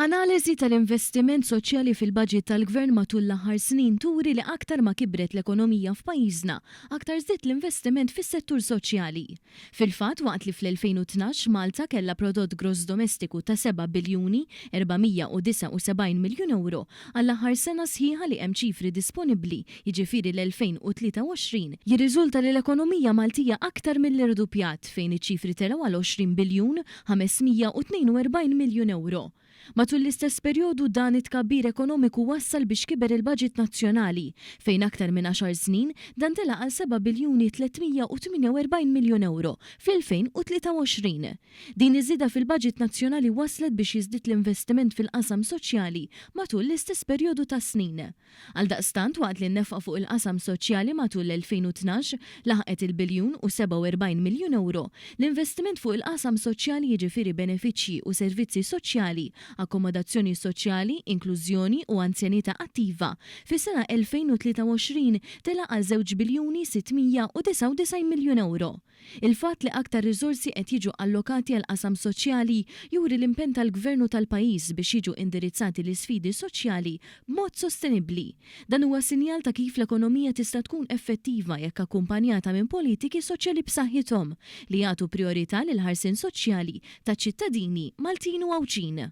Analiżi tal-investiment soċjali fil-baġit tal-Gvern matul l-aħħar snin turi li aktar ma kibret l-ekonomija f'pajjiżna, aktar żdied l-investiment fis-settur soċjali. Fil-fatt, waqt li fl-2012 Malta kellha prodott gross domestiku ta' seba' biljuni 479 miljun ewro, għall-aħħar sena sħiħa li hemm ċifri disponibbli, jiġifieri l-2023, jirriżulta li l-ekonomija Maltija aktar milli rduppjat fejn iċ-ċifri telgħu għal 20 biljun 542 miljun ewro. Matul l-istess perjodu dan it-tkabbir ekonomiku wassal biex kiber il-baġit nazzjonali, fejn aktar minn għaxar snin dan tela' għal seba' biljuni 348 miljun ewro fl-2023. Din iż-żieda fil-baġit nazzjonali wasslet biex jiżdied l-investiment fil-qasam soċjali matul l-istess perjodu ta' snin. Għaldaqstant, waqt li n-nefqa fuq il-qasam soċjali matul l-2012 laħqet il-biljun u 47 miljun ewro, l-investiment fuq il-qasam soċjali jiġifieri benefiċċji u servizzi soċjali, akkomodazzjoni soċjali, inklużjoni u anzjanità attiva, fis-sena 2023 tela' għal żewġ biljuni 699 miljun ewro. Il-fatt li aktar riżorsi qed jiġu allokati għall-qasam soċjali juri l-impenn tal-Gvern u tal-pajjiż biex jiġu indirizzati l-isfidi soċjali b'mod sostenibbli. Dan huwa sinjal ta' kif l-ekonomija tista' tkun effettiva jekk akkumpanjata minn politiki soċjali b'saħħithom li jagħtu prijorità lill-ħarsien soċjali taċ-ċittadini Maltin u Għawdxin.